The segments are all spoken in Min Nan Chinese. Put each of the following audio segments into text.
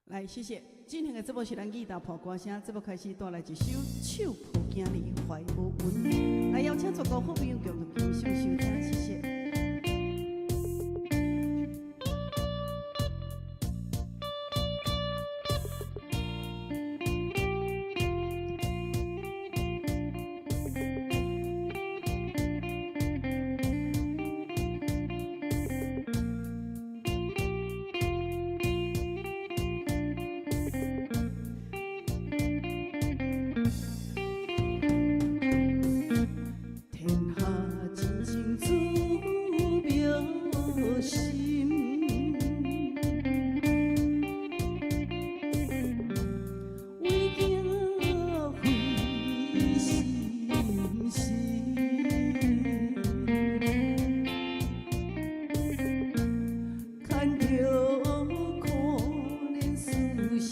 來，謝謝。今天的節目是咱義大破歌聲，節目開始帶來一首《手抱囝兒懷無孕》，來邀請全國好朋友共同欣賞收聽，謝謝。天下真情自妙心，為囝費心事，牽著可憐事成。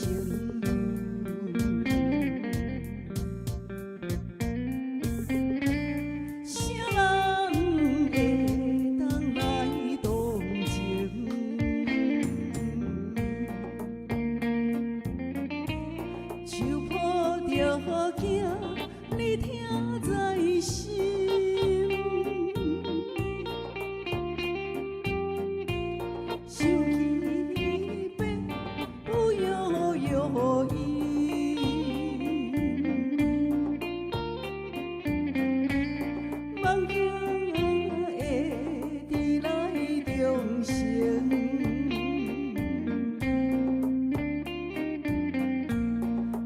啥人會當來同情？手抱著囝兒疼在心，想起爸母搖搖音，望囝會佇來重生。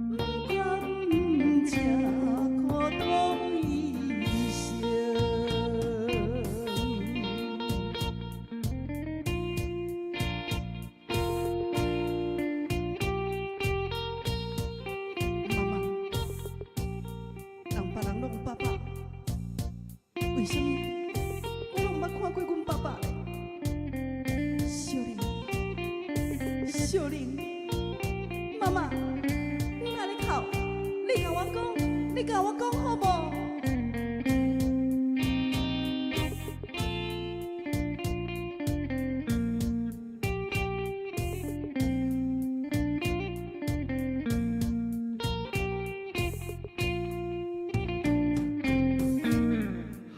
毋甘這苦度一生。媽媽，人別人攏有爸爸，為啥物我攏毋捌看過阮爸爸咧？小玲，小玲，媽媽，你哪咧哭？你共我講，你共我講好無？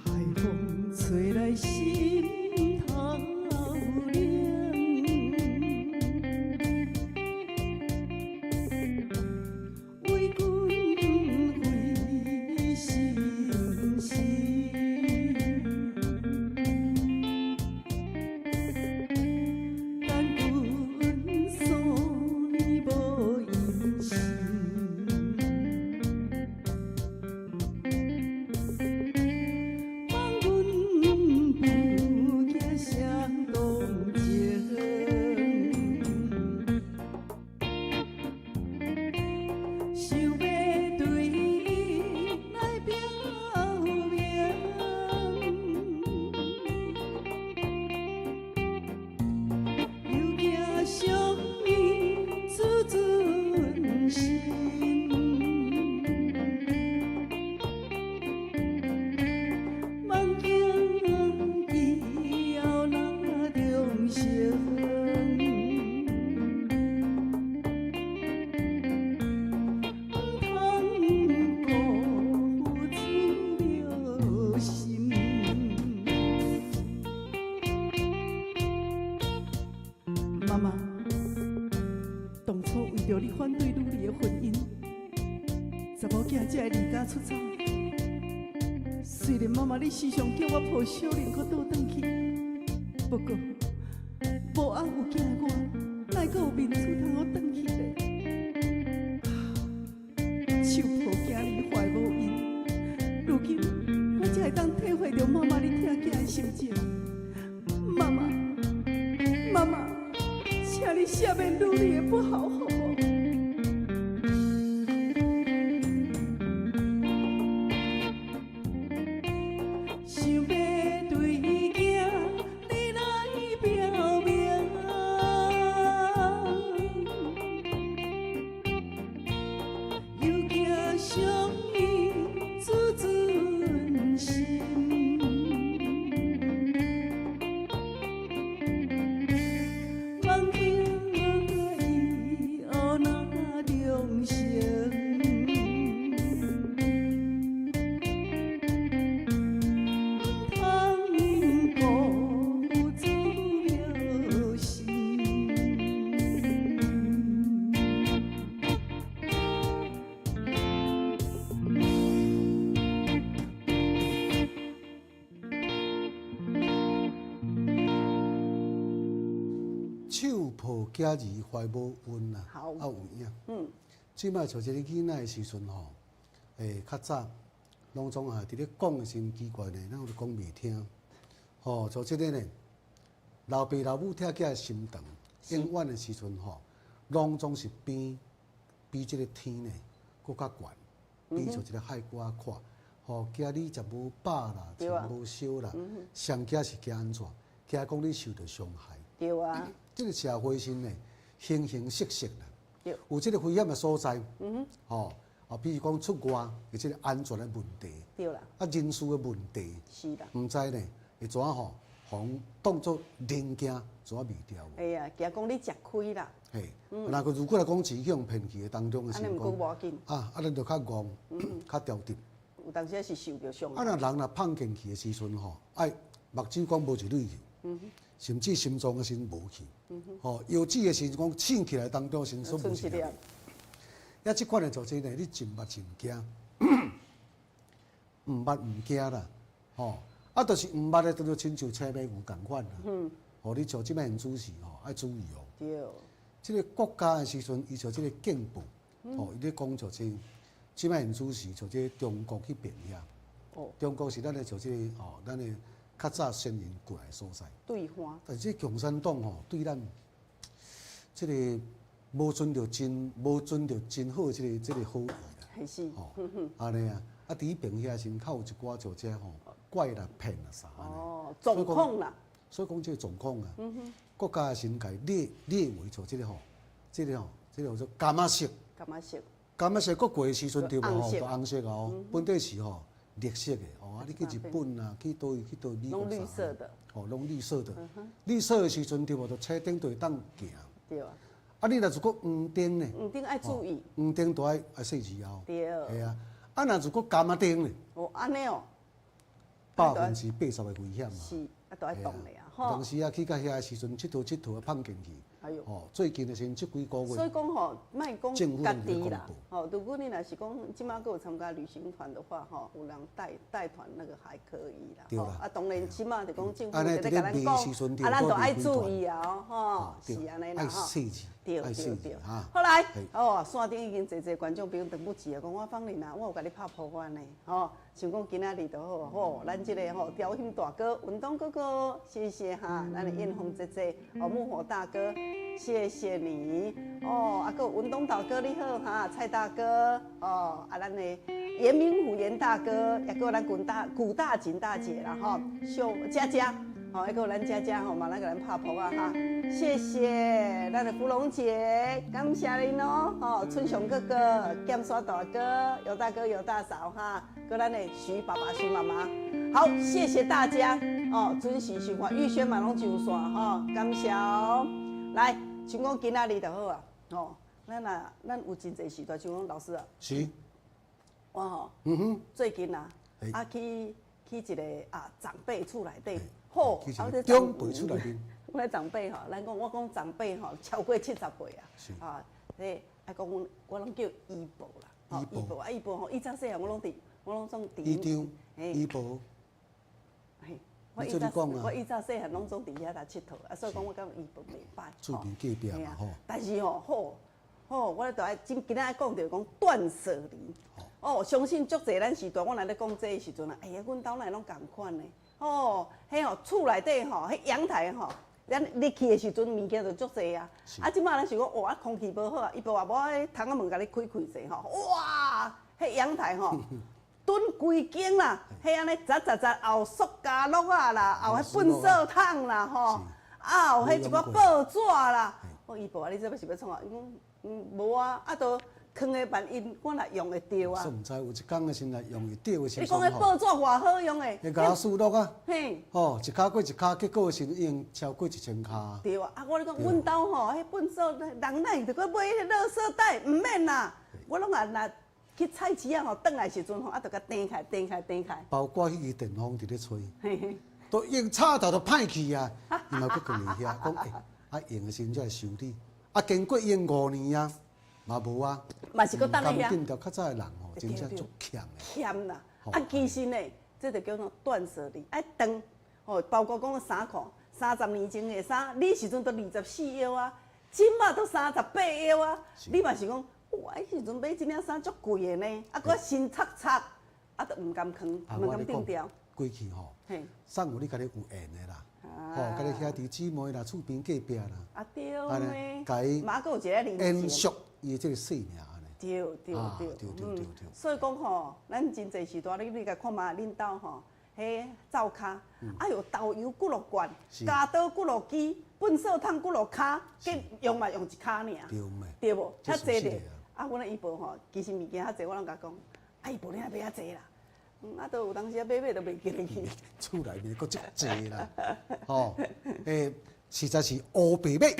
海風吹來心頭涼，為君費心事，等阮數年無音信。望阮不驚相同情，想欲對伊來表明，又驚傷伊自尊心。望囝以後若重生，毋通辜負此妙心。媽媽，當初為著你反對女兒的婚姻，查某囝才會離家出走。雖然媽媽你時常叫我抱小玲閣倒轉去，不過無翁有囝的我，哪會閣有面子通好轉去咧？手抱囝兒懷無孕，如今我才會當體會著媽媽你疼囝的心情。媽媽，媽媽，請你赦免女兒的不好，好無？抱囝兒懷無孕啊，啊有影。這擺像這个囡仔的時陣吼，較早攏總啊，佇咧講的時陣奇怪呢，咱有講袂聽。吼，像這个呢，老爸老母疼囝的心腸，永遠的時陣吼，攏總是比這个天呢，閣較懸，比像這个海閣較闊。吼，驚你食無飽啦，穿無燒啦，上驚是驚按怎？驚講你受著傷害。這个社會上呢，形形色色啦，有這个危險的所在。吼，啊，比如講出外有這个安全的問題。啊，人事的問題。毋知呢，會怎吼？予人當做人驚，怎袂牢？哎呀，驚講你食虧啦。嘿，若個如果來講是去予騙去的當中的時按呢毋過無要緊。啊，啊，咱就較戇，較牢直。有當時是受著傷。啊，若人若放進去的時陣吼，愛目睭講無一蕊去，甚至心臟的時陣無去，吼，腰子的時陣講醒起來當中時陣無一粒。啊，這款的做這呢，你真捌真驚，毋捌毋驚啦，吼，啊，就是毋捌的，就親像車馬牛仝款啦。吼，你像這擺現主時吼，愛注意哦。這个國家的時陣，伊像這个警報，吼，伊咧講像這，這擺現主時像這中國彼邊遐。中國是咱的像這个吼，咱的較早先人過來的所在。對岸。但是這共產黨吼，對咱這个無存著真好這个好意啦。吼，按呢啊，啊，佇彼邊遐時陣，較有一寡像這吼怪啦、騙啦啥按呢。哦，狀況啦。所以講這個狀況啊，國家的先共列為做這個吼，這個吼，這個叫做柑仔色。柑仔色。柑仔色閣過的時陣對無吼，就紅色哦。本底是吼綠色的哦，啊，你去日本啊，去佗位去佗美國攏綠色的。哦，攏綠色的。綠色的時陣對無，就車頂就會當行。對啊。啊，你若如果黃燈呢？黃燈愛注意。黃燈都愛細緻哦。對。係啊，啊，若如果柑仔燈呢？哦，按呢哦。80%的危險嘛。是，啊，都愛動的啊，吼。當時啊，去到遐的時陣，𨑨迌𨑨迌啊，放進去。哎喲。哦，最近的時陣，這幾個月。所以講吼，莫講家己啦，吼，如果你若是講這馬閣有參加旅行團的話，吼，有人帶團那個還可以啦。吼，啊，當然起碼就講政府咧共咱講，啊，咱都愛注意啊，吼，是按呢啦，吼。對對對。好來，哦，線頂已經濟濟觀眾朋友等不及啊，講我芳玲啊，我有共你拍噗仔呢，吼，想講今仔日就好，吼，咱這个吼調興大哥、文東哥哥，謝謝哈，咱的艷紅姐姐，哦，木火大哥，謝謝你，哦，啊，閣有文東大哥你好哈，蔡大哥，哦，啊，咱的嚴明虎嚴大哥，也閣有咱古大錦大姐啦，吼，秀佳佳。吼，還閣有咱佳佳吼，嘛來共咱拍噗仔哈，謝謝咱的芙蓉姐，感謝恁哦，吼，春雄哥哥、劍刷大哥、尤大哥、尤大嫂哈，閣咱的徐爸爸、徐媽媽，好，謝謝大家哦，準時收看，玉軒嘛攏上線吼，感謝哦。來，像講今仔日就好啊，吼，咱啊，咱有真濟時段，像講老師啊，是，我吼，最近啊，啊去一個啊長輩厝內底。好，啊，這長輩厝內面，阮長輩吼，咱講我講長輩吼，超過70歲啊，啊，這啊講我攏叫姨婆啦，吼，姨婆啊姨婆吼，以前細漢我攏佇，我攏總佇，姨丈，姨婆，嘿，我以前細漢攏總佇遐來𨑨迌，啊，所以講我感覺姨婆袂歹，厝邊隔壁嘛吼，但是吼好，好，我著愛今今仔講著講斷捨離，哦，相信足濟咱時代，我若咧講這个時陣啊，哎呀，阮兜哪會攏仝款呢？哦，彼吼厝內底吼，彼陽台吼，咱入去的時陣物件就足濟啊。啊，這馬咱想講，哇，啊空氣無好啊，伊無話無彼窗仔門共你開開者吼，哇，彼陽台吼，囤規間啦，彼按呢雜雜雜，又塑膠橐仔啦，又彼糞掃桶啦吼，啊，有彼一寡報紙啦。我伊婆啊，你這欲是欲創啥？伊講，嗯，無啊，啊都。囥的萬一我若用會著啊！煞毋知有一工的時陣用會著的時陣。你講彼報紙偌好用的？會共數落啊！嘿，吼，一跤過一跤，結果的時陣已經超過1000跤。對啊，啊，我咧講，阮兜吼，彼糞掃人哪會閣買彼垃圾袋？毋免啦，我攏也若去菜市仔吼，轉來時陣吼，啊，就共掟開、掟開、掟開。包括彼支電風佇咧吹，都用插頭都歹去啊！伊嘛閣囥佇遐，講欸，啊用的時陣才會修理，啊經過用5年啊。嘛無啊，嘛是閣等咧遐。毋甘較早的人吼，真正足儉的。儉啦，啊，其實呢，這就叫做斷捨離，愛斷吼，包括講衫褲，30年前的衫，你時陣都24腰啊，這馬都38腰啊！你嘛是講，哇！彼時陣買這領衫足貴的呢，啊，閣新擦擦，啊，都毋甘囥，毋甘丟掉。過去吼，送予你家己有緣的啦，吼，家己兄弟姊妹啦，厝邊隔壁啦，啊對呢，共伊嘛閣有一个延續伊的這個生命按呢。對對對，所以講吼，咱真濟時段你共看覓恁兜吼，彼灶跤，哎喲，豆油幾落罐，鉸刀幾落支，糞掃桶幾落跤，結用嘛用一跤爾，對無？遐濟咧，啊，阮姨婆吼，其實物件較濟，我攏共講，啊，姨婆你若買較濟啦，啊，都有當時啊買買都袂記得去。厝內面閣足濟啦，吼，實在是烏白買，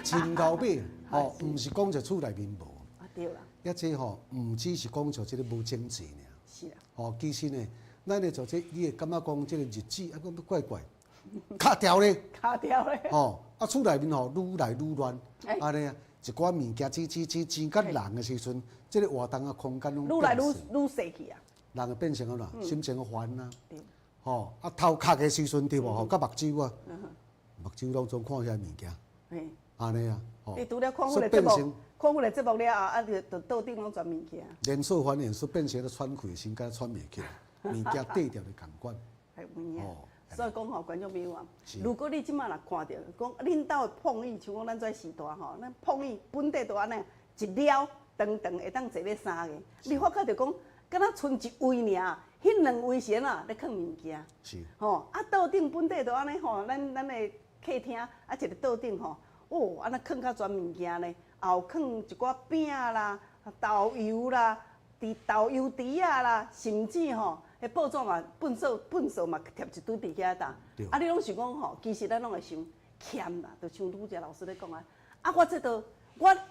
真𠢕買，吼，毋是講就厝內面無。啊，對啦。抑這吼，毋只是講像這個無精濟爾。是啊。吼，其實呢，咱咧做這，你會感覺講這個日子啊，閣怪怪，卡條咧。卡條咧。吼，啊，厝內面吼愈來愈亂，按呢啊，一寡物件錢錢錢錢較人的時陣，這個活動的空間攏愈來愈愈細去啊。人會變成按怎？心情煩啊。吼，啊頭殼的時陣對無？吼，佮目睭啊，目睭攏總看遐物件。按呢啊，吼。你除了看阮的節目，看阮的節目了後，啊，就就桌頂攏全物件。連鎖反應，說變成咧喘氣，先敢喘袂起來，物件綴著的仝款。係有影。所以講吼，觀眾朋友啊，如果你這馬若看著講恁兜的膨椅，像講咱這時代吼，咱膨椅本底都按呢一了長長會當坐咧三個，你發覺著講，敢若賰一位爾，彼兩位是按怎咧囥物件？吼，啊，桌頂本底都按呢吼，咱的客廳啊，一个桌頂吼，哦，按呢囥較全物件呢，也有囥一寡餅啦、豆油啦、佇豆油池仔啦，甚至吼，彼報紙嘛，糞掃嘛貼一堆佇遐搭。啊，你攏想講吼，其實咱攏會想儉啦，就像拄才老師咧講啊，啊，我這都我下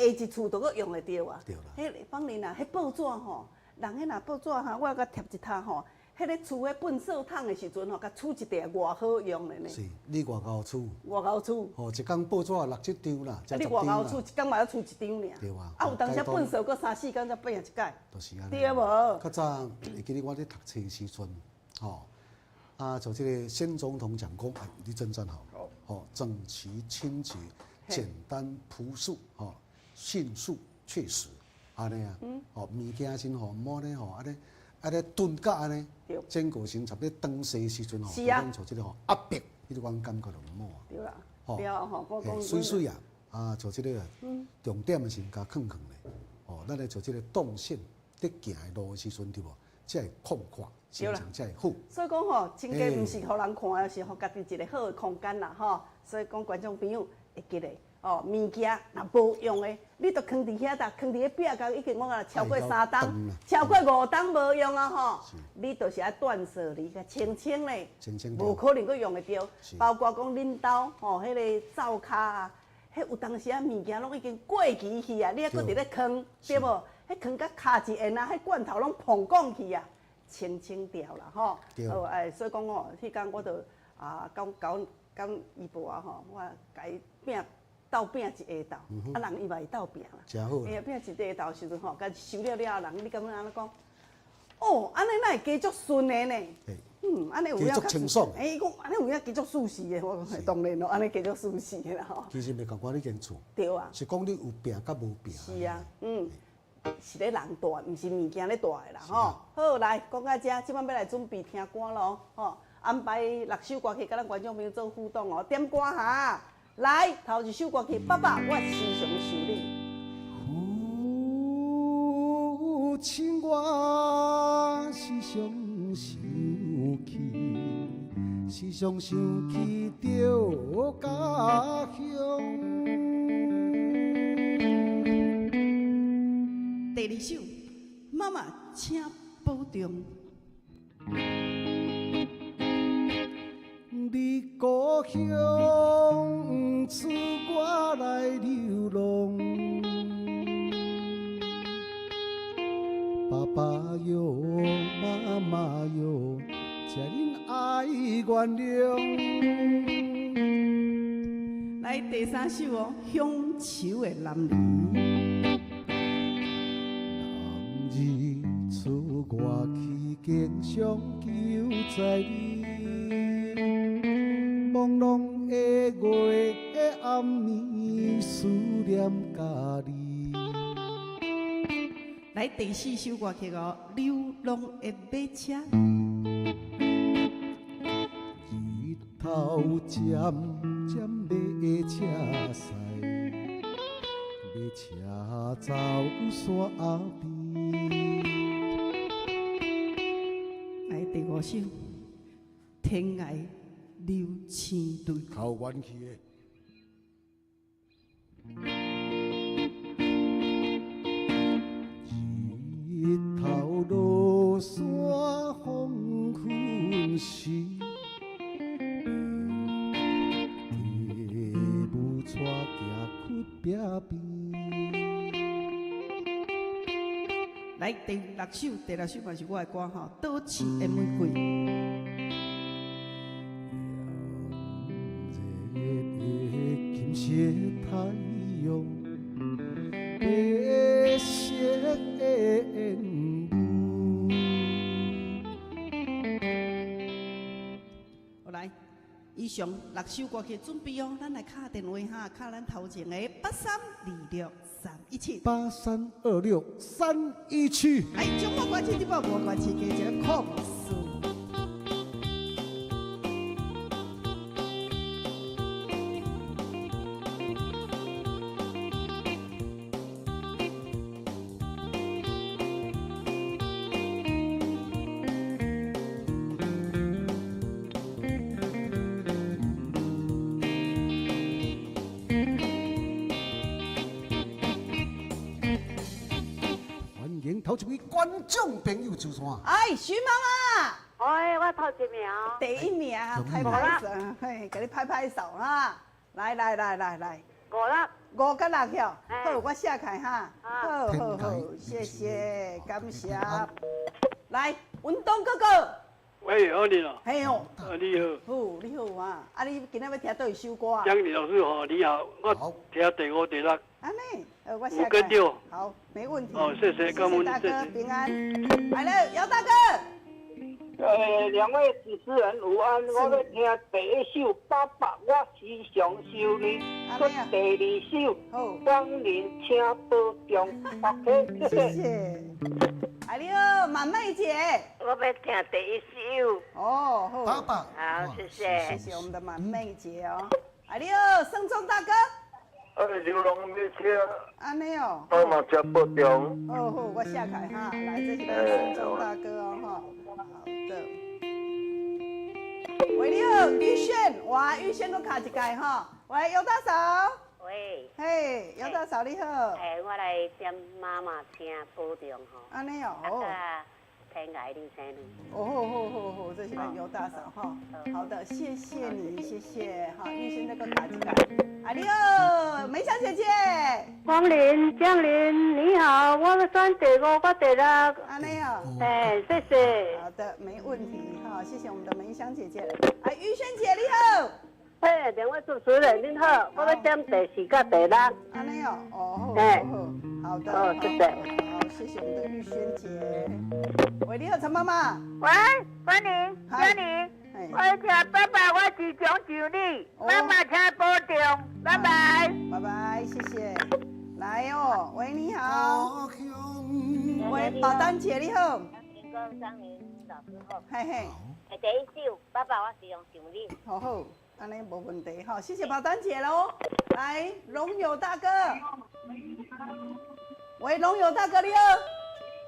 一次就閣用會著啊。彼芳玲啊，彼報紙吼，人彼若報紙哈，我共貼一疊吼，彼个厝彼糞掃桶的時陣吼，共儲一袋偌好用的呢。是，你偌𠢕儲？偌𠢕儲？吼，一工報紙六七張啦，你偌𠢕儲？一工嘛要儲一張爾。對啊。啊，有當時糞掃閣三四工才變一擺。就是按呢。對無？較早會記得我咧讀冊時陣，吼，啊，就這個先總統講講，哎，你真讚好，吼，整齊清潔、簡單樸素，吼，迅速確實，按呢啊，吼，物件先吼，毋好咧吼，按呢。啊咧囤甲按呢，整過程差不多當勢時陣吼，攏像這個吼壓迫，彼種感覺就毋好。對啦，對啊吼，我講媠媠啊，啊，像這個重點是共囥囥咧，吼，咱咧做這個動線佇行的路的時陣對無，才會空闊，心情才會好。所以講吼，清潔毋是予人看的，是予家己一個好的空間啦，吼。所以講觀眾朋友會記得。哦，物件若無用的，你都囥佇遐，囥佇咧壁角，已經我講超過三冬，超過五冬無用啊吼！你就是愛斷捨離，共清清咧，無可能閣用會著。包括講恁兜吼，彼个灶跤啊，彼有當時啊物件攏已經過期去啊，你猶閣佇咧囥，對無？彼囥甲跤一緣啊，彼罐頭攏膨講去啊，清清掉啦吼。哦，哎，所以講吼，彼工我就啊，講講講姨婆啊吼，我共伊拼。鬥拼一下晝，啊人伊嘛會鬥拼啦。伊拼一下晝時陣吼，共收了了後，人你感覺按怎講？哦，按呢哪會加足順的呢？嗯，按呢有影較清爽。欸，伊講按呢有影加足舒適的，我講當然咯，按呢加足舒適的啦吼。其實袂共款你間厝。對啊。是講你有拼佮無拼。是啊，嗯，是咧人蹛，毋是物件咧蹛的啦吼。好，來講到這，這擺欲來準備聽歌囉吼。安排六首歌曲，佮咱觀眾朋友做互動哦，點歌哈。來，頭一首歌曲，爸爸，我時常想你。父親，我時常想起，時常想起著家鄉。第二首，媽媽，請保重。你故鄉賜我來流浪，爸爸喲，媽媽喲，請恁愛原諒。來第三首哦，鄉愁的男兒。男兒出外去經商求財利。朦朧的月暗暗暝思念佮你。來第四首歌曲哦，《流浪的馬車》。日頭漸漸欲車駛，馬車走山邊。來第五首，《天涯流星淚》。靠元氣的。日頭落山黃昏時，白霧帶行去壁邊。來第六首，第六首嘛是我的歌吼，《倒刺的玫瑰》。炎熱的金色太陽，白色的煙霧。好來，以上六首歌曲準備哦，咱來敲電話哈，敲咱頭前的8326317。8326317。來，中國歌曲這擺無歌曲，加一個控訴。歡迎頭一位觀眾朋友出線。哎，徐媽媽，哎，我頭一名，第一名，拍拍手，嘿，給你拍拍手哈。來來來來來，五粒，五佮六票，好，我寫開哈。好好好，謝謝，感謝。來，文東哥哥。喂，好你咯。嘿哦。啊，你好。好，你好啊。啊，你今仔欲聽佗一首歌啊？江老師好，你好，我聽第五、第六。按呢，我寫五跟六。好，沒問題。哦，謝謝，謝謝大哥，平安。來了，姚大哥。兩位主持人午安，我欲聽第一首《爸爸我時常想你》，閣第二首《光臨請保重》。OK，謝謝。謝謝。哎，你好，滿妹姐。我欲聽第一首。哦，好。爸爸。好，謝謝。謝謝我們的滿妹姐哦。哎，你好，盛忠大哥。哎，流浪馬車。按呢哦。我嘛請保重。好好，我寫開哈，來，這是咱盛忠大哥哦，哈。好的。喂，你好，玉軒，哇，玉軒閣卡一屆吼。喂，尤大嫂。喂。嘿，尤大嫂你好。哎，我來點媽媽請保重吼。按呢哦。啊，天涯流星淚。哦，好好好好，這是咱尤大嫂哈。好的，謝謝你，謝謝哈，玉軒那個卡一屆。啊，你好，梅香姐姐。光臨江臨，你好，我欲選第五佮第六。按呢哦。哎，謝謝。好的，沒問題哈，謝謝我們的梅香姐姐。哎，玉萱姐你好。嘿，兩位主持人您好，我欲點第四佮第六。按呢哦，哦，好，好的，好，謝謝。好，謝謝我們的玉萱姐。喂，你好，陳媽媽。喂，歡迎，歡迎。我聽爸爸，我時常想你。媽媽請保重，拜拜。拜拜，謝謝。來哦，喂，你好。喂，寶丹姐你好。林哥、張林老師好。嘿嘿。第一首，爸爸，我時常想你。好好，按呢無問題哈，謝謝寶丹姐嘍。來，龍友大哥。喂，龍友大哥你好。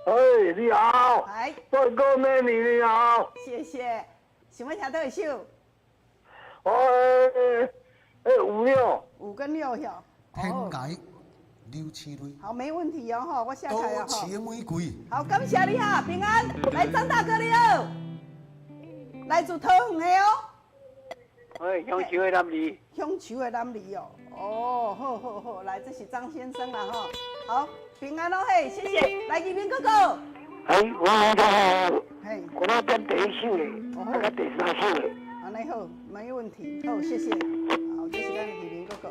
哎，你好。哎。帥哥美女你好。謝謝。想欲聽佗一首？哎哎，五六。五跟六哟。天涯流星淚。好，沒問題哦，吼，我寫開哦，倒刺的玫瑰。好，感謝你哈，平安。來，張大哥你好。來自桃園的哦。喂，鄉愁的男兒。鄉愁的男兒哦，哦，好好好，來，這是張先生啦吼。好，平安哦嘿，謝謝。來，義民哥哥。哎，我好。嘿，我欲點第一首的，啊，第三首的。按呢好，沒問題，好，謝謝。好，這是咱的義民哥哥。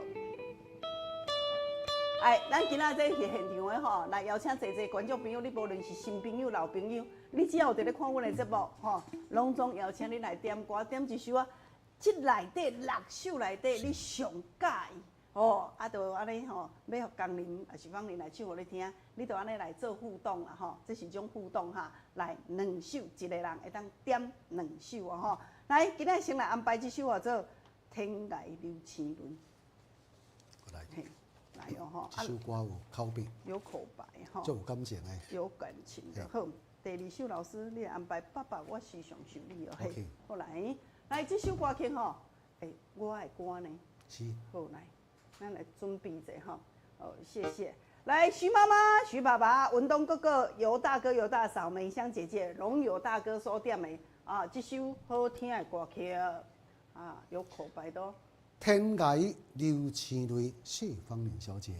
哎，咱今仔這是現場的吼，來邀請濟濟觀眾朋友，你無論是新朋友、老朋友，你只要有佇咧看阮的節目吼，攏總邀請你來點歌，點一首啊，這內底六首內底你上佮意。哦，啊，就按呢吼，欲予江琳抑是芳玲來唱予你聽，你就按呢來做互動啦吼，這是一種互動哈。來，兩首一个人會當點兩首哦吼。來，今仔先來安排這首叫做《天涯流星淚》。來，來哦吼。這首歌有口白。有口白吼。足有感情的。有感情的。好，第二首老師你安排爸爸，我時常想你哦。嘿，好來，來這首歌曲吼，欸，我的歌呢？是。好來。咱來準備一下吼，好，謝謝。來，徐媽媽、徐爸爸、文東哥哥、尤大哥、尤大嫂、美香姐姐、龍友大哥所點的啊，這首好聽的歌曲啊，有口白的。天涯流星淚，謝芳玲小姐。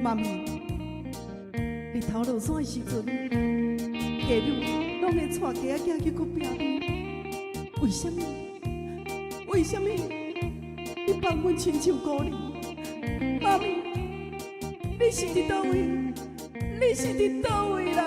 媽咪，日頭落山的時陣，繼母攏會帶雞仔囝去擱壁邊。為啥物？為啥物？你放阮親像孤兒？媽咪，你是佇佗位？你是佇佗位啦？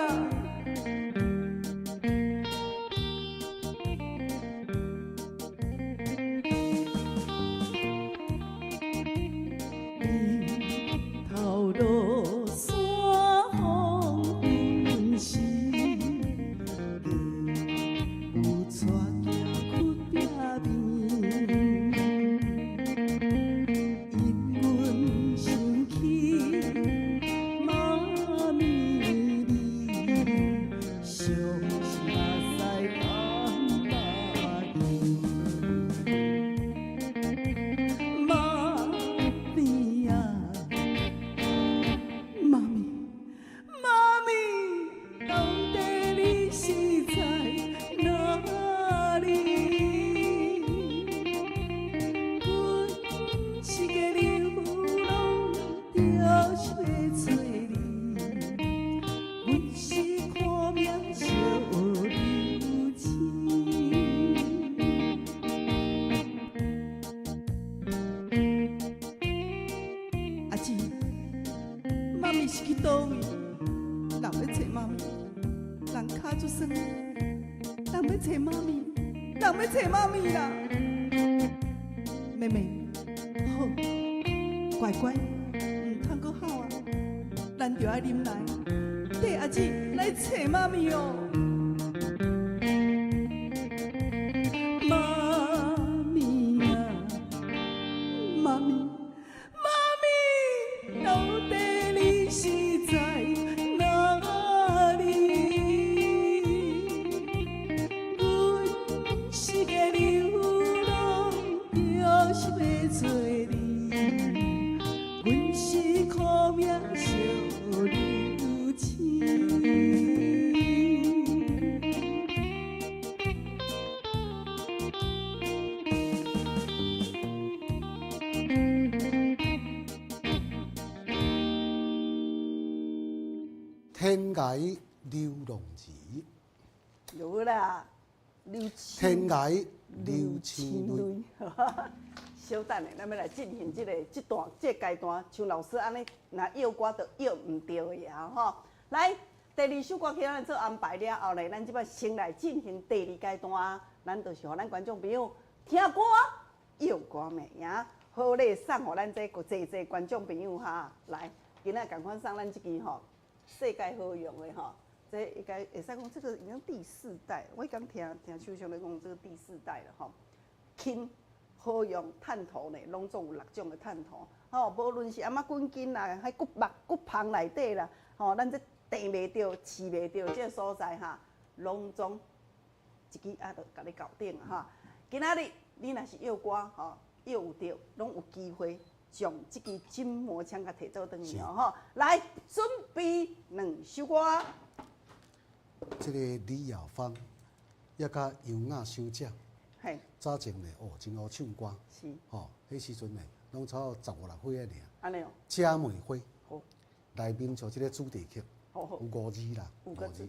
天涯流浪兒，有啦，流天涯流星淚。稍等下，咱欲來進行這个這段這个階段，像老師按呢，若唱歌就唱毋著的啊吼。來，第二首歌曲咱做安排了後呢，咱這擺先來進行第二階段，咱就是予咱觀眾朋友聽歌，唱歌名，好禮送予咱這個濟濟觀眾朋友哈。來，今仔仝款送咱這支吼，世界好用的吼，這應該會使講這個已經第四代，我剛聽聽手上咧講這個第四代了吼，輕好用探頭呢，攏總有六種的探頭，吼，無論是頷仔骨筋啦，彼骨肉骨縫內底啦，吼，咱這硩袂著、刺袂著這个所在哈，攏總一支啊，就共你搞定哈。今仔日你若是藥歌吼，藥有著，攏有機會將這支筋膜槍共提做轉去哦吼。來，準備兩首歌。這个李雅芳，也佮楊雅小姐。早前咧，哦，真好唱歌。吼，彼時陣咧，攏差不多十五六歲仔爾。按呢哦。姐妹花。好。內面就這个主題曲。好好。有五字啦。五個字。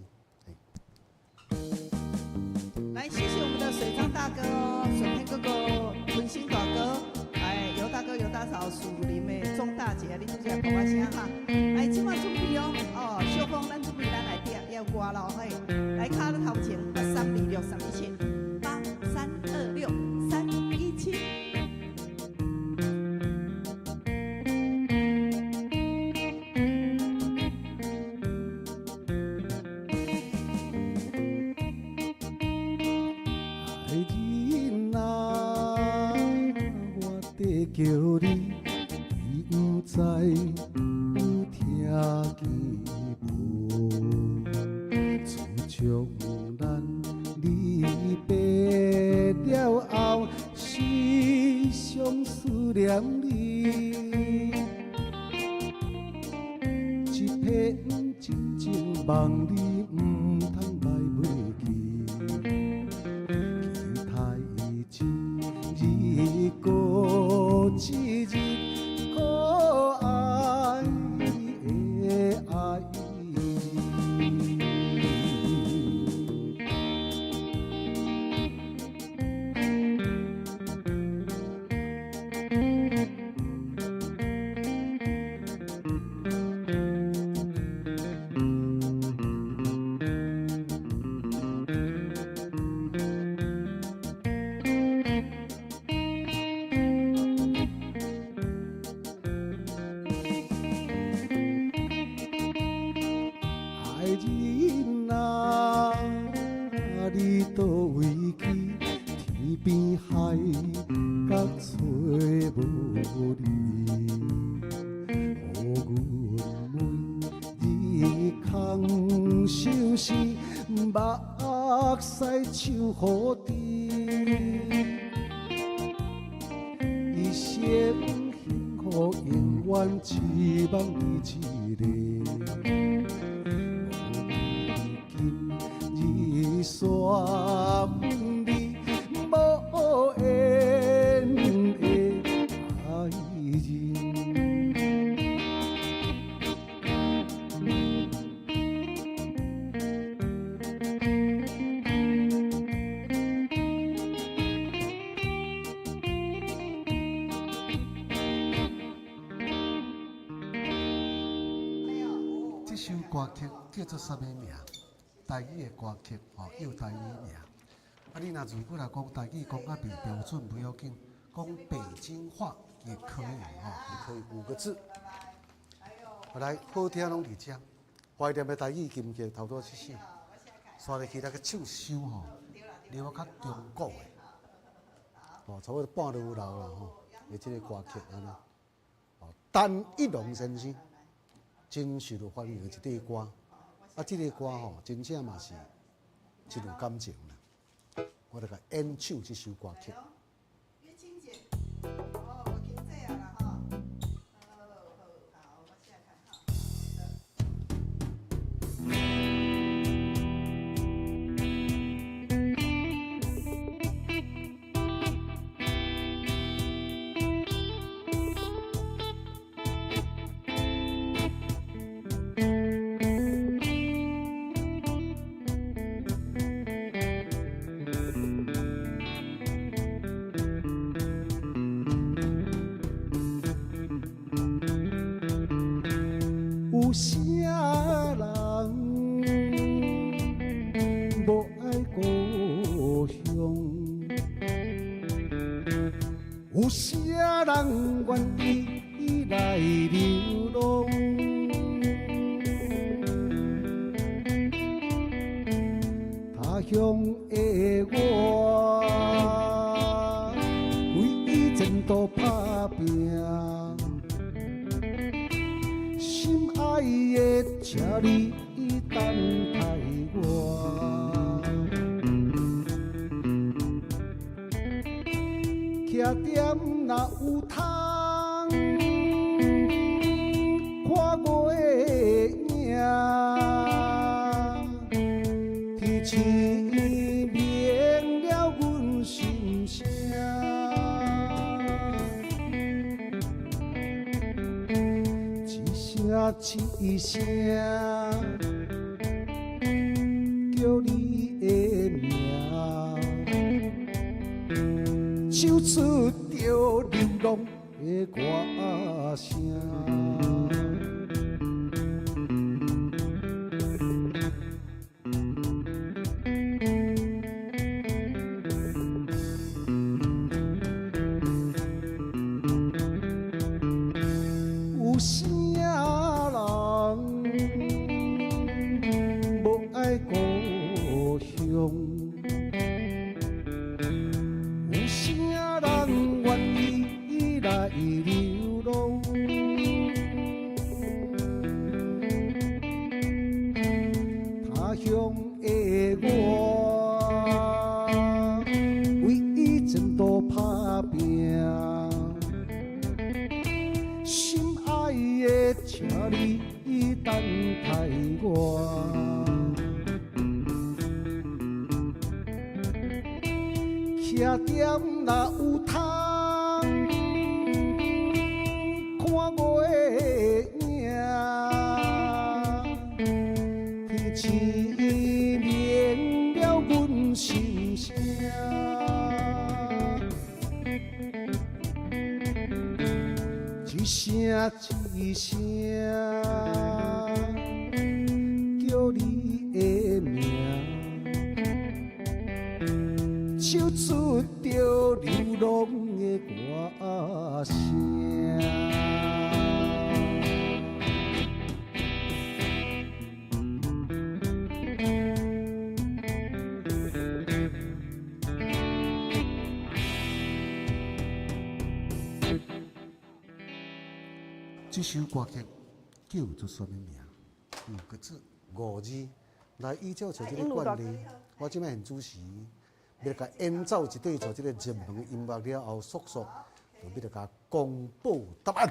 來，謝謝我們的水樟大哥哦，水天哥哥、文心大哥，哎，尤大哥、尤大嫂、樹林的鍾大姐，你拄才拍我聲哈。來，這擺準備哦，哦，小峰，咱準備咱來點要歌咯，嘿，來卡咧頭前，8326317，8326317。愛人啊，我在叫你，你毋知有聽見無？自從咱離別了後，時常思念你，一片真情望你毋通來袂記。期待一日閣一日，可愛的愛人。愛人啊，你佗位去？天邊海角揣無你，予阮每日空相思，目屎像雨滴。一生幸福永遠只望你一个。無今日煞分離，無緣的愛人。這首歌曲叫做啥物名？台語的歌曲，吼，叫台語名。啊，你若如果來講台語講較袂標準，不要緊，講北京話也可以，吼，也可以五個字。來，好聽攏佇遮，懷念的台語金曲頭拄仔這首，煞落去來閣唱一首吼，入較中國的，哦，差不多半路老啦吼，的這個歌曲按呢，哦，陳一龍先生真受到歡迎的一塊歌，啊，這个歌吼，真正嘛是真有感情啦。我來共演唱這首歌曲。月清姐，哦，我聽這樣啦吼。好，好，我現在看哈。愛有啥人無愛故鄉？有啥人願意來流浪？他鄉的我，為前途打拼，心愛的，請你等待我。徛踮若有通看月影，天星明了阮心声。一声一声叫你的名，唱出著流浪的歌聲。有啥人無愛故鄉？有啥人願意來流浪？他鄉的我，為前途打拼，心愛的，請你等待我。徛踮若有通看月影，天星明了阮心聲。一聲一聲叫你的名，唱出著流浪的歌聲。這首歌曲叫做啥物名？五個字，五字。來，依照像這個慣例，我這擺現主持，欲來共演奏一塊像這個熱門音樂了後，速速就欲來共公布答案。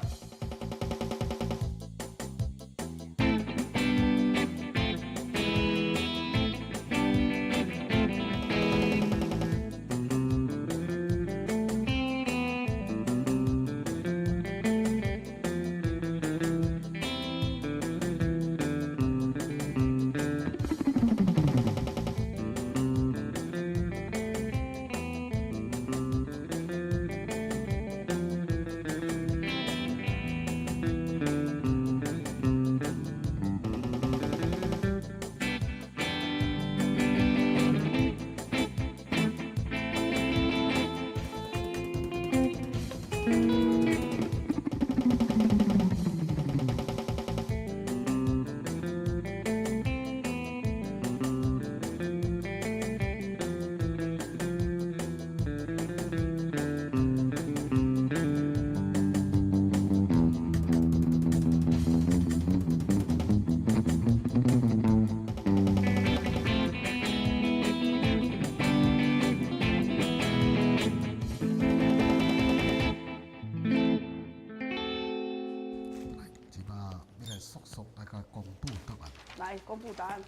來，公布答案。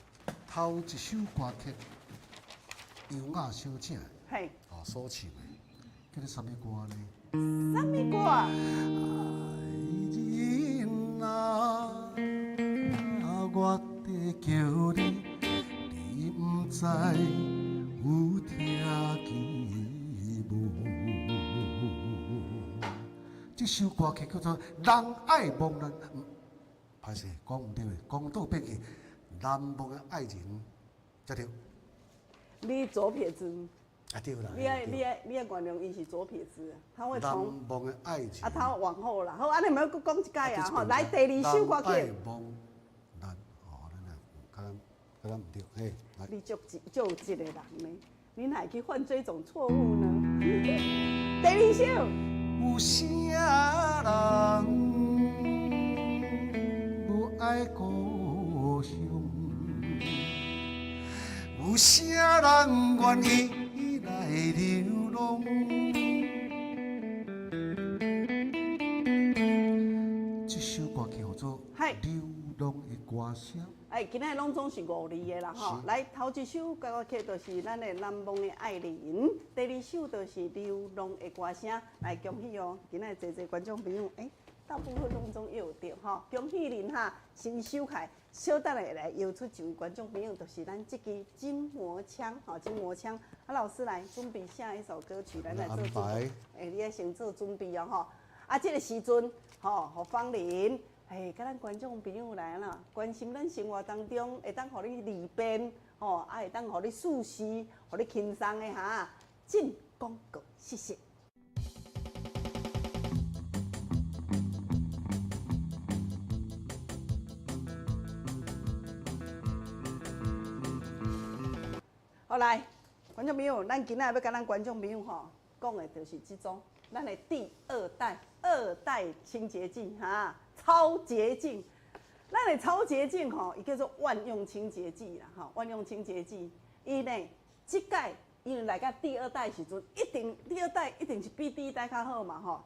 頭一首歌曲，楊雅小姐嘿，哦所唱的，叫做啥物歌呢？啥物歌啊？愛人啊，我在叫你，你毋知有聽見無？這首歌曲叫做《人愛忘難》。歹歹勢，講毋對，講倒變去難忘的愛人，才對。你左撇子。啊對啦。你愛原諒伊是左撇子，他會從。難忘的愛情。啊，他往後啦，好，按呢毋欲閣講一擺啊，吼，來第二首歌曲。難忘難，哦，咱啊，較較咱毋對，嘿，來。你足足有一個人呢，你哪會去犯這種錯誤呢？第二首。有啥人無愛故鄉？有啥人願意來流浪？這首歌叫做《流浪的歌聲》。哎，今仔攏總是五字的啦吼。來，頭一首歌曲就是咱的難忘的愛人，第二首就是流浪的歌聲。來，恭喜哦！今仔濟濟觀眾朋友，欸，大部分攏總有著吼，恭喜恁哈！先收起來，小等下來邀出一位觀眾朋友，就是咱這支筋膜槍吼，筋膜槍。啊，老師來準備下一首歌曲，咱來做準備。欸，你愛先做準備哦吼。啊，這個時陣吼，予芳玲。哎，佮咱觀眾朋友來啦，關心咱生活當中會當予你利便，吼，啊會當予你舒適，予你輕鬆的哈。進廣告，謝謝。好來，觀眾朋友，咱今仔欲共咱觀眾朋友吼講的，就是這種咱的第二代二代清潔劑哈。超潔淨，咱的超潔淨吼，伊叫做萬用清潔劑啦，吼，萬用清潔劑，伊呢，這擺因為來到第二代時陣，一定第二代一定是比第一代較好嘛，吼，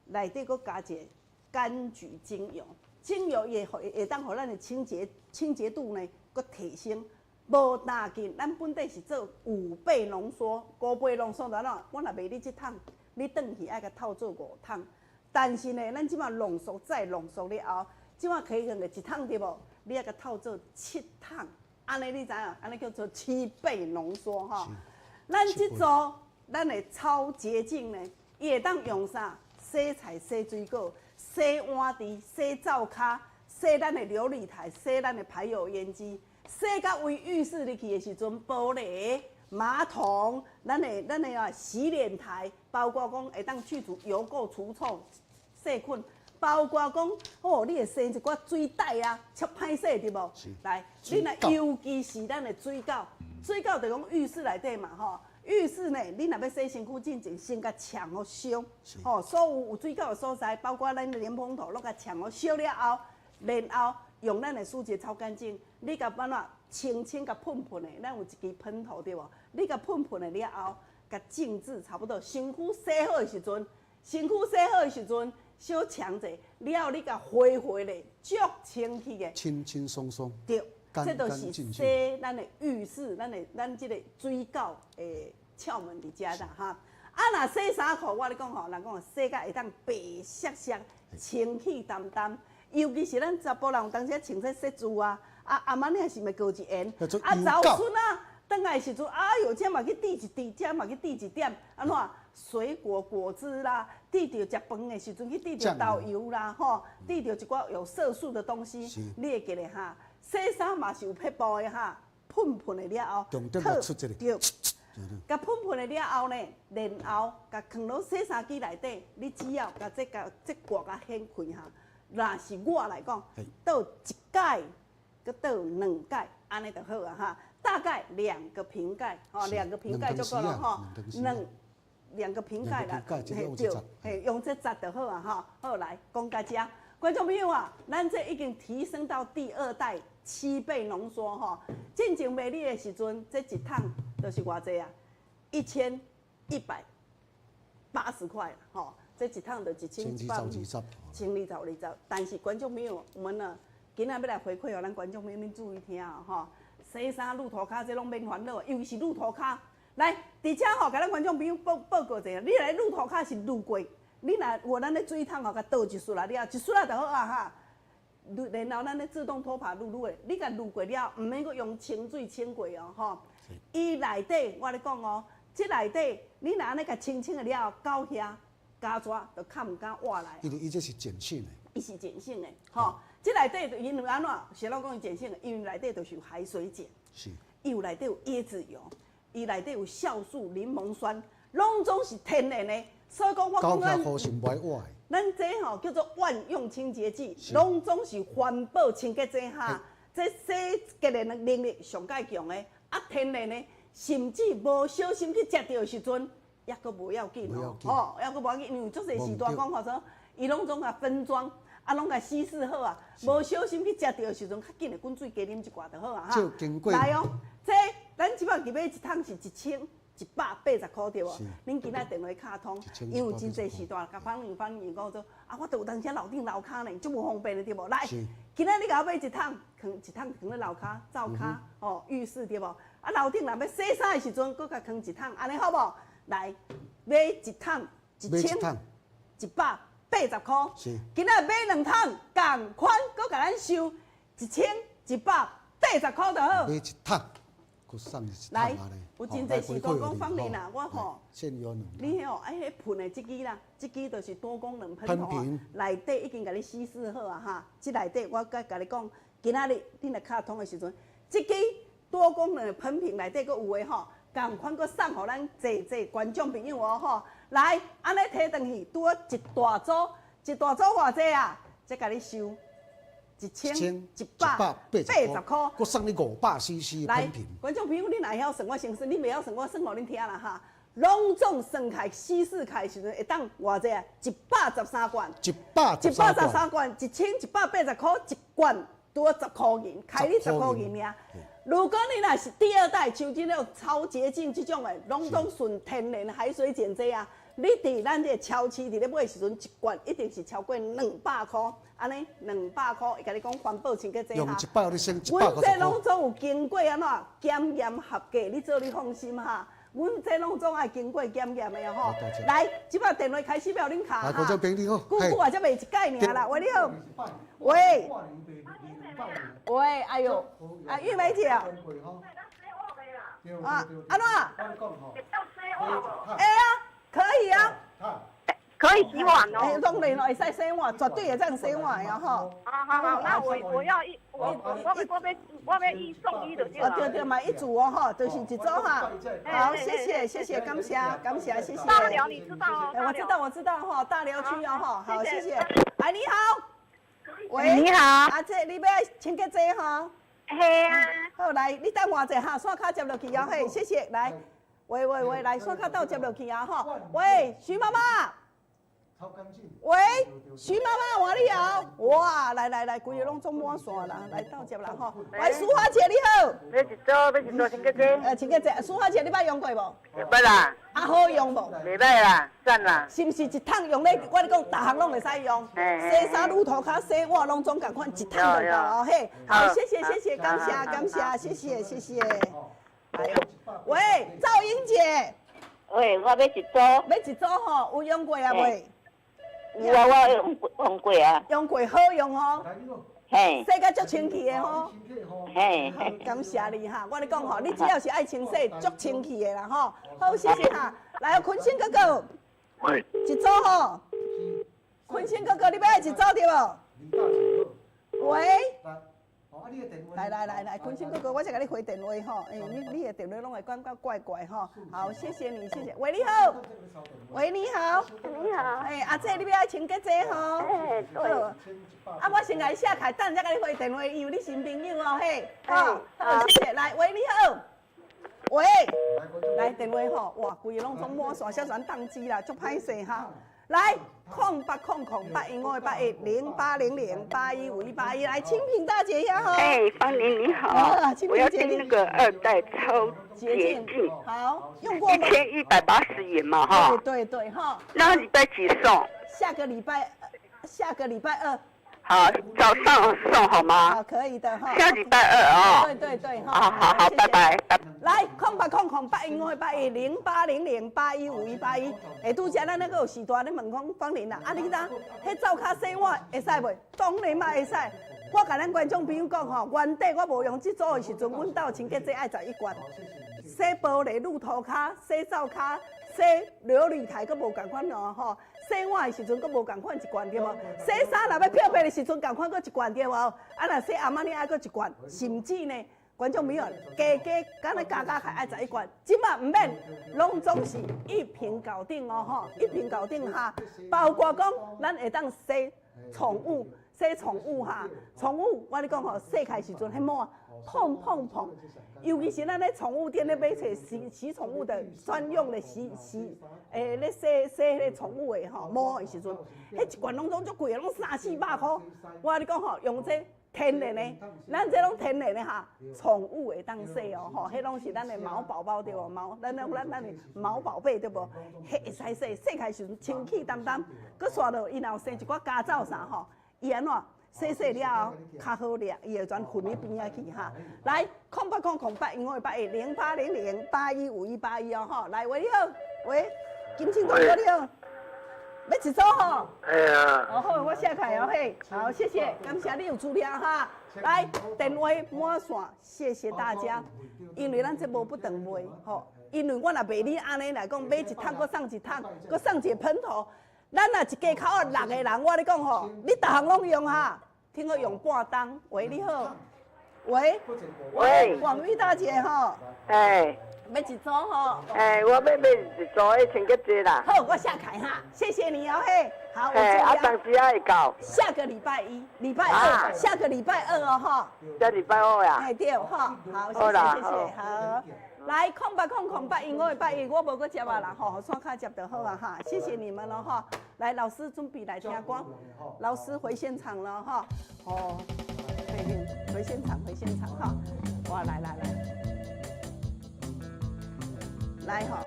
內底閣加一個柑橘精油，精油會會當予咱的清潔清潔度呢，閣提升。無打緊，咱本底是做五倍濃縮，五倍濃縮就按怎？我若賣你這桶，你轉去愛共透做五桶。但是呢，咱這馬濃縮再濃縮了後，這馬可以用的一桶對無？你愛共透做七桶，按呢你知影？按呢叫做七倍濃縮吼。咱這組咱的超潔淨呢，伊會當用啥？洗菜、洗水果、洗碗池、洗灶跤、洗咱的流理台、洗咱的排油煙機，洗到位浴室入去的時陣，玻璃、馬桶、咱的啊洗臉台，包括講會當去除油垢、除臭。細菌，包括講，哦，你會生一寡水袋啊，超歹洗對無？來，你若尤其是咱的水溝，水溝就講浴室內底嘛，吼，浴室呢，你若欲洗身軀進前，先共牆予燒，吼，所有有水溝的所在，包括咱的蓮蓬頭，攏共牆予燒了後，然後用咱的舒潔超乾淨，你共按怎輕輕共噴噴的，咱有一支噴頭對無？你共噴噴的了後，共靜置差不多，身軀洗好的時陣，身軀洗好的時陣。小強者了後，你共揮揮咧，足清氣的，輕輕鬆鬆。對，這就是洗咱的浴室，咱的咱這個水溝的竅門佇遮啦哈。啊，若洗衫褲，我咧講吼，人講洗甲會當白雪雪、清氣澹澹。尤其是咱查埔人有當時穿這雪珠啊，啊阿媽你是毋是高一緣？啊，查某孫仔轉來時陣，哎喲，這嘛去滴一滴，這嘛去滴一點，按怎？水果果汁啦，滴著食飯的時陣去滴著豆油啦，吼，滴著一寡有色素的東西，你會記得哈？洗衫嘛是有撇步的哈，噴噴的了後，對，共噴噴的了後呢，然後共囥落洗衫機內底，你只要共這共這蓋共掀開哈，若是我來講，倒一蓋，閣倒兩蓋，按呢就好啊哈。大概兩個瓶蓋，吼，兩個瓶蓋就夠了吼，兩。兩個瓶蓋啦，嘿對，嘿用這十就好啊哈。好來講到這，觀眾朋友啊，咱這已經提升到第二代七倍濃縮吼。進前賣你的時陣，這一桶就是偌濟啊？1180塊吼，這一桶就一千一百，千二十二十。但是觀眾朋友，我們呢，今仔欲來回饋予咱觀眾朋友，恁注意聽哦吼。洗衫、攄塗跤這攏免煩惱，尤其是攄塗跤。來，佇遮吼，共咱觀眾朋友報報告一下，你來攄塗跤是攄過，你若有咱咧水桶吼，共倒一撮仔了，一撮仔就好啊哈。然後咱咧自動拖把攄攄的，你共攄過了，毋免閣用清水清過哦，吼。伊內底我咧講哦，這內底你若按呢共清清的了後，狗遐、膠紙都較毋敢挖來。因為伊這是鹼性的。伊是鹼性的，吼。這內底因為按怎？是攏講伊鹼性的，因為內底就是有海水鹼，伊有內底有椰子油，伊內底有酵素、檸檬酸，攏總是天然的。所以講我講咱，咱這吼叫做萬用清潔劑，攏總是環保清潔劑哈。這洗潔的能力上蓋強的，啊天然的，甚至無小心去食著的時陣，抑閣無要緊哦，吼，抑閣無要緊，因為足濟時段講吼說，伊攏總共分裝。啊，攏共稀釋好啊，無小心去食著的時陣，較緊的滾水加啉一寡就好啊哈。來哦，這咱這擺入買一桶是1180箍對無？恁今仔電話敲通，因為真濟時段，共反映反映講說，啊，我都有當時樓頂樓跤呢，足無方便的對無？來，今仔你共我買一桶，囥一桶囥咧樓跤、灶跤、吼浴室對無？啊，樓頂若欲洗衫的時陣，閣共囥一桶，按呢好無？來，買一桶1180箍，今仔買兩桶，仝款，閣共咱收1180箍就好。買一桶，閣送一桶。來，有真濟時段講芳玲啊，我吼，你彼吼愛彼噴的這支啦，這支就是多功能噴頭，內底已經共你稀釋好啊哈。這內底我閣共你講，今仔日你若敲通的時陣，這支多功能的噴瓶內底閣有的吼，仝款閣送予咱濟濟觀眾朋友哦吼。來，按呢提轉去，拄好一大組，一大組偌濟啊？才共你收1180箍，閣送你500 CC 來，觀眾朋友，你若會曉算，我先算；你袂曉算，我算予恁聽啦哈。攏總算開四四開時陣，會當偌濟啊？113罐。113罐，1180箍一罐，拄好十箍銀，開你十箍銀爾。如果你若是第二代，像這種超潔淨這種的，攏總純天然海水鹼這啊，你佇咱這個超市佇咧買的時陣，一罐一定是超過200箍，按呢200箍，會共你講環保清潔劑哈。用一百，你省一百阮這攏總有經過按怎檢驗合格，你做你放心哈。阮這攏總愛經過檢驗的吼。來，這擺電話開始予恁敲哈。久久也才袂一擺爾啦，喂，你好。喂。喂，哎喲，啊玉梅姐。啊，按怎？會啊，可以啊。可以洗碗哦。當然咯，會使洗碗，絕對會當洗碗的吼。好好好，那我我要一我我我欲我欲一送一的對對對嘛，一組哦吼，就是一組哈。好，謝謝謝謝，感謝感謝謝謝。大寮你知道哦。我知道我知道哈，大寮區哦哈，好謝謝。哎你好，喂，你好，阿姐你欲愛清潔劑吼？係啊。好來，你等偌濟哈，線跤接落去哦嘿，謝謝來。喂喂喂，來線跤鬥接落去啊吼！喂，徐媽媽。喂，徐媽媽，換你哦！哇，來來來，規个攏總滿線啦，來鬥接啦吼！喂，淑華姐你好。欲一組，欲一組清潔劑。清潔劑，淑華姐你捌用過無？捌啦。啊，好用無？袂䆀啦，讚啦。是毋是一桶用咧？我咧講，逐項攏會使用。洗衫、乳塗跤、洗碗攏總仝款，一桶就夠哦嘿。好，謝謝謝謝，感謝感謝，謝謝謝謝。喂，趙英姐。喂，我欲一組。欲一組吼，有用過啊未？有啊，我用用過啊。用過好用吼。嘿。洗甲足清氣的吼。嘿。感謝你哈，我咧講吼，你只要是愛清洗，足清氣的啦吼。好，謝謝哈。來，坤生哥哥。喂。一組吼。坤生哥哥，你欲愛一組對無？喂。來來來來，坤生哥哥，我才共你回電話吼，欸，你你的電話攏會感覺怪怪吼。好，謝謝你，謝謝。喂，你好。喂，你好。你好。欸，阿姐，你欲愛清潔劑吼？欸，對。啊，我先共你寫開，等下才共你回電話，因為你新朋友哦，嘿。好，好，謝謝。來，喂，你好。喂。來電話吼，哇，規个攏總滿線，小旋當機啦，足歹勢哈。來，0800 815 810800 815181，來，清平大姐呀哈！哎，芳玲你好，我要訂那個二代超潔淨，好，用過嗎？1180元嘛哈。對對對哈。那禮拜幾送？下個禮拜，下個禮拜二。好，早上送好嗎？好，可以的哈。下禮拜二啊。對對對，好好好，拜拜。來，0800 815 810800 815181。欸，拄才咱那個有時段咧問講芳玲啦，啊你知影，彼灶跤洗碗會使袂？當然嘛會使。我共咱觀眾朋友講吼，原底我無用這組的時陣，阮兜清潔劑愛11罐，洗玻璃、乳塗跤、洗灶跤、洗琉璃台，閣無仝款哦吼。洗碗的時陣閣無仝款一罐對無？洗衫若欲漂白的時陣仝款閣一罐對無？啊，若洗阿瑪尼愛閣一罐，甚至呢，觀眾朋友加加敢若加加起愛11罐，這馬毋免，攏總是一瓶搞定哦吼，一瓶搞定哈。包括講咱會當洗寵物，洗寵物哈，寵物我咧講吼，洗開時陣彼毛碰碰碰，尤其是咱咧寵物店咧買揣洗洗寵物的專用的洗洗，咧洗洗彼个寵物的吼毛的時陣，彼一罐攏總足貴的，攏三四百箍。我共你講吼，用這天然的，咱這攏天然的哈，寵物會當洗哦吼，彼攏是咱的毛寶寶對無？毛，咱咱咱咱的毛寶貝對無？彼會使洗，洗開時陣清氣澹澹，閣煞落伊若有生一寡家走啥吼，伊按怎？洗洗了後較好掠，伊會全混佇邊仔去哈。來，0800 008 0 0800 815181哦吼。來，喂你好，喂，金星大哥你好，欲一組吼。哎呀。哦好，我寫開哦嘿，好謝謝，感謝你有資料哈。來，電話滿線，謝謝大家。因為咱這無不等賣吼，因為我若賣你按呢來講，買一桶閣送一桶，閣送一個噴頭。咱若一家口有六個人，我咧講吼，你逐項攏用哈。聽講用半冬，喂，你好，喂，喂，廣玉大姐吼，哎，欲一組吼，哎，我欲買一組的清潔劑啦。好，我下開哈，謝謝你哦嘿，好，哎，啊，當時仔會到？下個禮拜一，禮拜二，下個禮拜二哦哈。下禮拜二呀？哎對，哈，好，謝謝謝謝，好。來，0800 081 581，我無閣接啊啦，吼，線卡接就好啊哈，謝謝你們了哈。來，老師準備來聽歌，老師回現場了哈。哦，回回現場，回現場哈。哇，來來來，來吼，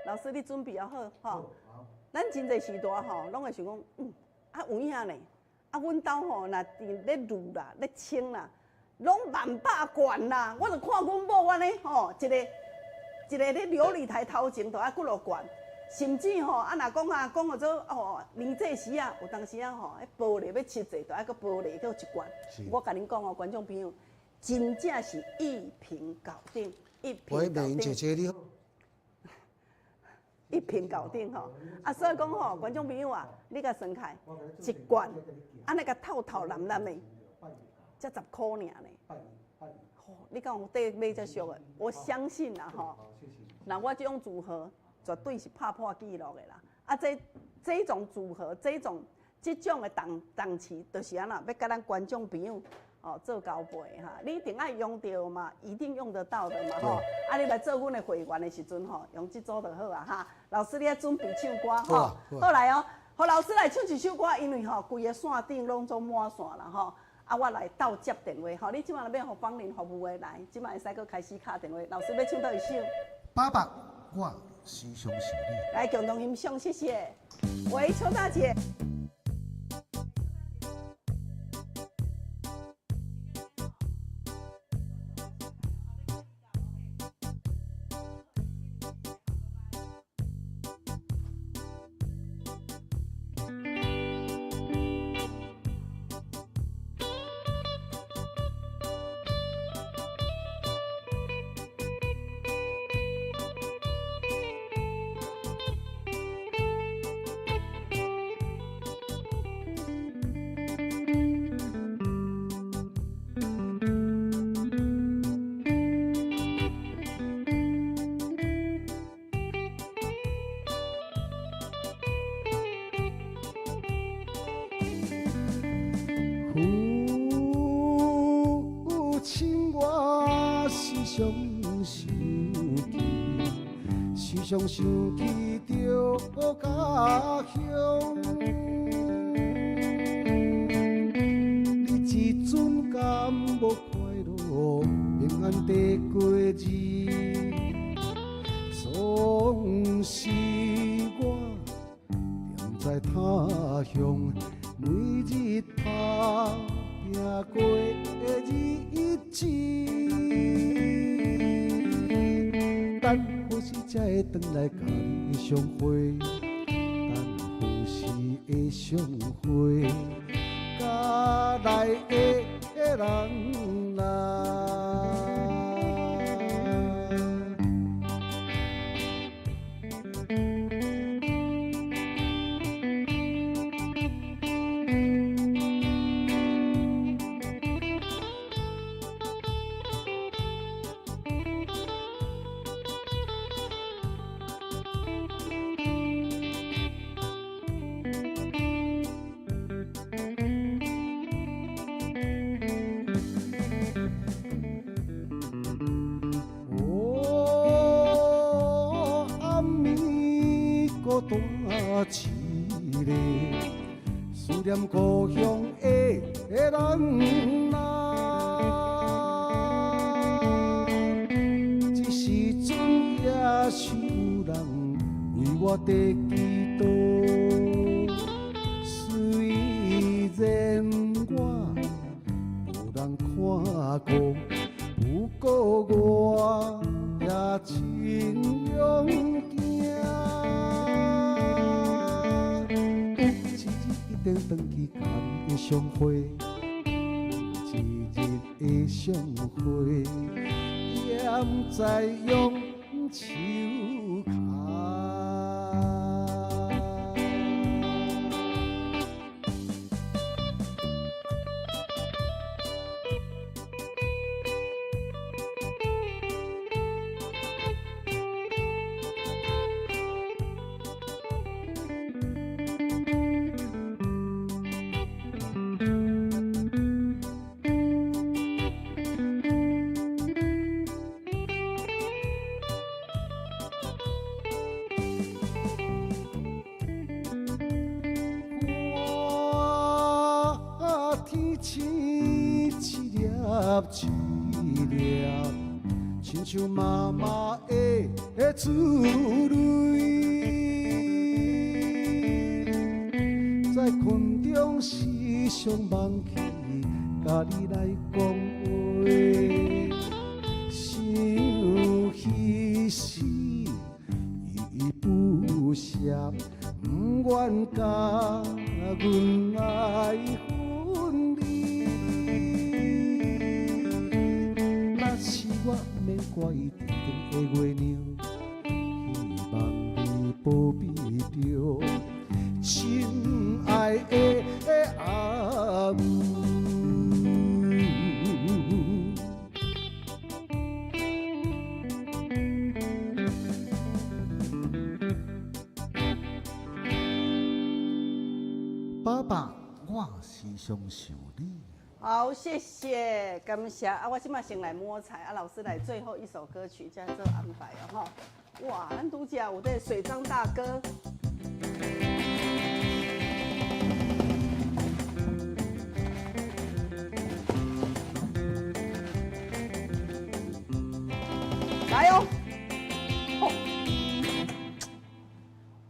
老師你準備好吼。咱真濟時段吼，攏會想講，啊有影呢，啊阮兜吼，若佇咧濾啦，咧清啦，攏萬百罐啦，我就看阮某按呢吼，一个。一个咧琉璃台頭前，就愛幾落罐，甚至吼啊，若講啊講號做哦，年節時啊，有當時啊吼，彼玻璃欲切濟，就愛閣玻璃閣一罐。我共恁講哦，觀眾朋友，真正是一瓶搞定，一瓶搞定。喂，姐姐你好。一瓶搞定吼，啊，所以講吼，觀眾朋友啊，你共算開一罐，按呢共透透淋淋的，才10箍爾呢。你敢有底買遮俗的？我相信啦吼，那我這種組合絕對是拍破紀錄的啦。啊，這這種組合，這種這種的檔檔次，就是按怎欲共咱觀眾朋友哦做交配哈。你一定愛用著嘛，一定用得到的嘛吼。啊，你來做阮的會員的時陣吼，用這組就好啊哈。老師，你愛準備唱歌吼，好來哦，予老師來唱一首歌，因為吼規个線頂攏總滿線啦吼。啊，我來鬥接電話，吼！你這馬若欲予芳玲服務的來，這馬會使閣開始敲電話。老師欲唱佗一首？爸爸，我時常想你。來，共同欣賞，謝謝。喂，邱大姐。父親，我時常想起，時常想起著家鄉。你這陣敢無快樂，平安地過日？總是我踮在他鄉，每日打拼過的日子。等何時才會轉來佮你相會？等何時會相會？家內的人啊。一个思念故乡的人啊。这时阵也是有人为我伫祈祷，虽然我无人看顾，不过我也真勇敢。有一日一定转去佮你的相会，有一日的相会，踮在榕树跤。看天星一粒一粒，亲像妈妈的珠泪，在困中时常梦起，佮你来讲话，想彼时依依不舍，毋愿共阮来分离。若是我毋免挂伊天顶的月亮，希望你保庇著亲爱的阿母。爸爸，我时常想你。好，谢谢，感谢啊！我这马先来摸彩啊，老师来最后一首歌曲，再做安排哦，吼！哇，咱拄才有这水樟大哥，来哦，吼，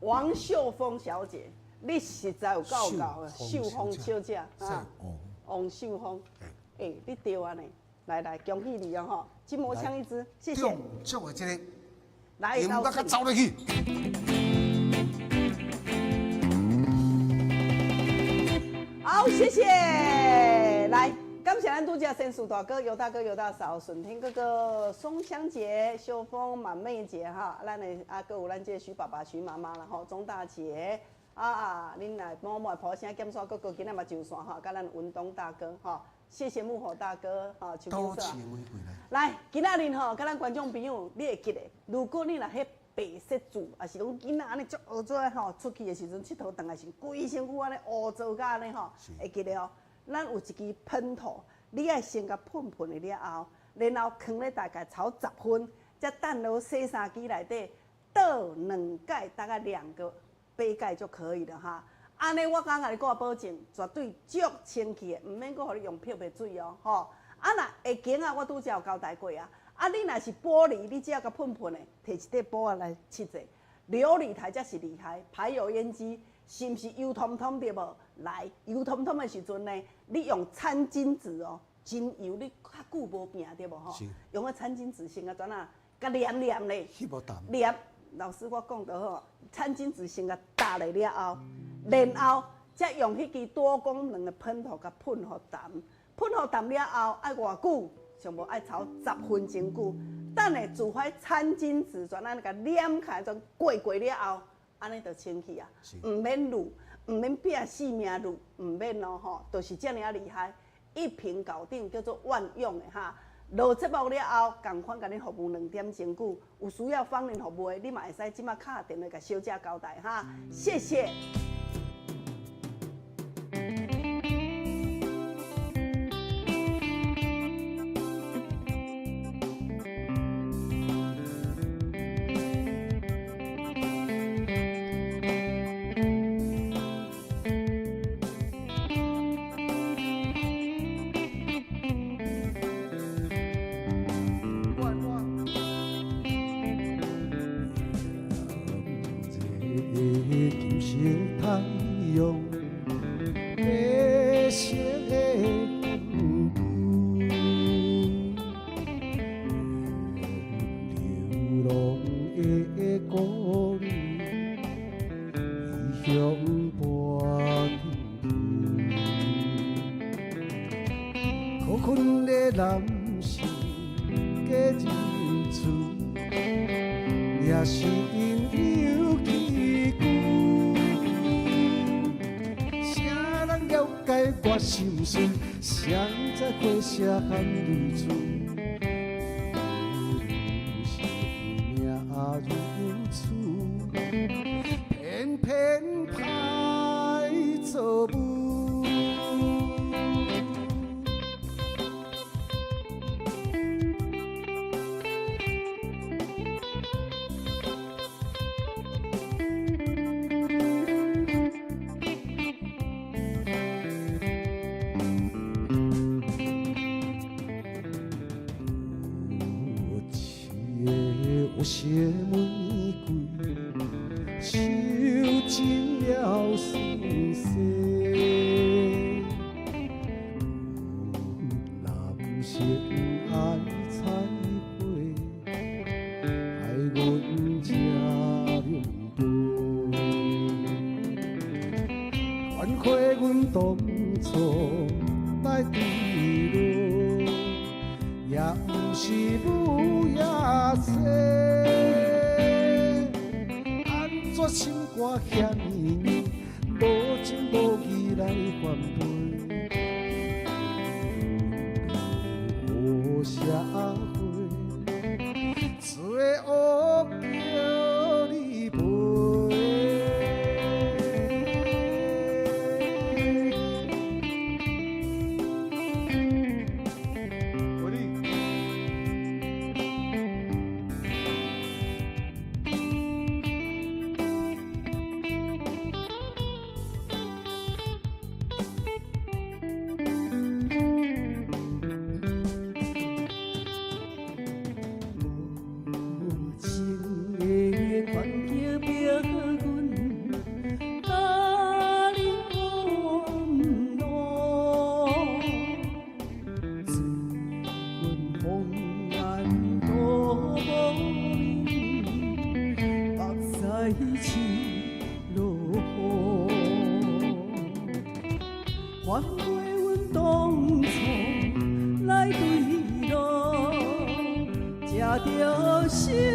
王秀凤小姐，你实在有够𠢕的，秀凤小姐啊。王秀凤，欸，你对啊呢？来来，恭喜你哦吼！筋膜枪一支，谢谢。中奖的这个，来，音乐较走入去。好，谢谢。来，感谢咱拄才先树大哥、尤大哥、尤大嫂、顺天哥哥、松香姐、秀凤满妹姐哈，咱的啊，阁有咱这个徐爸爸、徐妈妈啦吼，钟大姐。啊，恁来摸摸婆声减煞哥哥，今仔嘛上线吼，佮咱文东大哥吼，谢谢木火大哥吼，邱多先生。玫瑰来。来，今仔日吼，佮咱观众朋友，你会记得，如果你若彼白色字，抑是讲囡仔按呢足乌做吼，出去的时阵𨑨迌转来时，规身躯按呢乌糟甲按呢吼，会记得哦。咱有一支喷头，你爱先共喷喷的了后，然后囥咧大概炒10分，才等落洗衫机内底倒2盖，大概2个杯盖就可以了哈。按呢，我敢共你挂保证，绝对足清气的，毋免阁予你用漂白水哦，吼。啊，若会经啊，我拄才有交代过啊。啊，你若是玻璃，你只要共喷喷的，提一块布仔来拭者。琉璃台才是厉害，排油烟机是毋是油通通对无？来，油通通的时阵呢，你用餐巾纸哦，真油你较久无变对无吼？用个餐巾纸先共怎啊？共黏黏咧，黏。老师，我讲得好，餐巾纸先共搭落了后，然后才用彼支多功能的喷头共喷予澹，喷予澹了后，爱偌久？上无爱炒10分钟久。等下自块餐巾纸全按呢共粘起来，全过过了后，按呢就清气啊，毋免滤，毋免拼性命滤，毋免哦吼，就是遮尔仔厉害，一瓶搞定，叫做万用的哈。落节目了后，仝款共恁服务2点钟久，有需要芳邻服务的，你嘛会使这马敲电话共小姐交代哈。谢谢。色太陽，白色的风流，流浪的孤儿，异乡伴天可困的男是假人厝，也是因有期久。谁人了解我心事？谁知花谢含泪珠？生命如此，偏偏歹做母。无情的有色玫瑰，受尽了心事。有男生爱采花，害阮这两杯。怨悔阮当初来坠落，也毋是母也妻。按怎心肝遐呢硬，无情无义来反背？予社会做乌叫你陪。无情的环境逼阮，甲你冤路，自阮红颜都无面，目屎溏落雨。反悔阮当初来坠落，才著心。